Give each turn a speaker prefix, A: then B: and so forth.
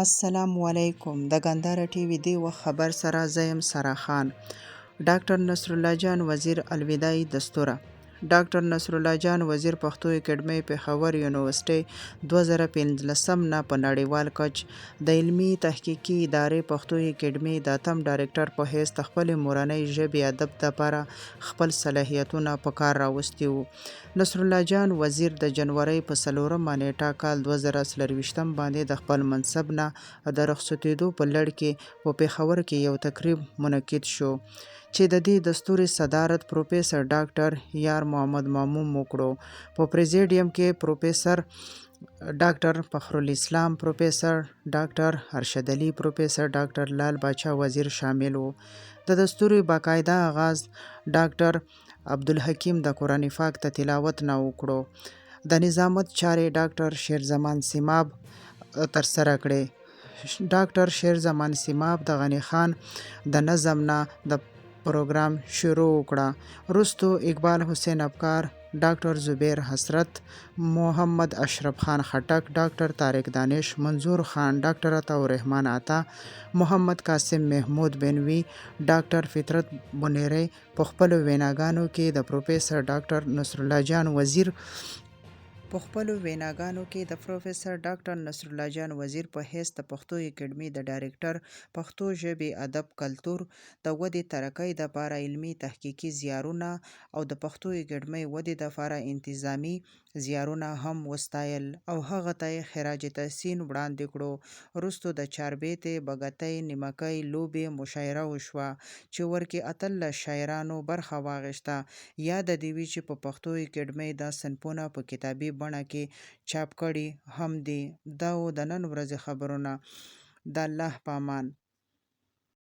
A: السلام علیکم د ګنداره ټي وي دې وخت خبر سره زه یم سارا خان. ډاکټر نصرالله جان وزیر الوداعي دستوره. ډاکټر نصرالله جان وزیر پښتو اکیډمۍ پېښور یونیورسټۍ 2015 نه په نړیوال کچ د علمي تحقیقي ادارې پښتو اکیډمۍ د اتم ډایرکټر په حیث د خپلې مورنۍ ژبې ادب دپاره خپل صلاحیتونه په کار راوستي وو. نصرالله جان وزیر د جنورۍ په څلورمه نېټه کال 2024 باندې د خپل منصب نه د رخصتېدو په لړ کې په پېښور کې یو تقریب منعقد شو چې د دې دستورې صدارت پروفیسر ډاکټر یار محمد ماموم وکړو. په پریزیډیم کې پروفیسر ډاکټر فخرالاسلام، پروفیسر ډاکټر ارشد علي، پروفیسر ډاکټر لال باچا وزیر شامل وو. د دستورې باقاعده آغاز ډاکټر عبدالحکیم د قرآن پاک د تلاوت نه وکړو. د نظامت چارې ډاکټر شیر زمان سیماب ترسره کړې. ډاکټر شیر زمان سیماب د غني خان د نظم نه د پروګرام شروع وکړه. وروستو اقبال حسین افکار، ډاکټر زبیر حسرت، محمد اشرف خان خټک، ډاکټر طارق دانش، منظور خان، ډاکټر عطاء الرحمن عطا، محمد قاسم محمود بینوي، ډاکټر فطرت بونیری په خپلو ویناګانو کې د پروفیسر ډاکټر نصرالله جان وزیر په خپلو ویناګانو کې د پروفیسر ډاکټر نصرالله جان وزیر په حیث د پښتو اکیډمي د ډایرکټر، پښتو ژبې، ادب، کلتور د ودې ترقۍ دپاره علمي تحقیقي زیارونه او د پښتو اکیډمۍ ودې دپاره انتظامي زیارونه هم وستایل او هغه ته یې خراج تحسین وړاندې کړو. وروستو د چاربیتې، بګتۍ، نیمکۍ لوبې مشاعره وشوه چې ورکې 18 شاعرانو برخه واخیسته. یاده دې وي چې په پښتو اکیډمۍ دا صنفونه په کتابي بڼه کې چاپ کړي هم دي. دا وو د نن ورځې خبرونه. د الله په امان.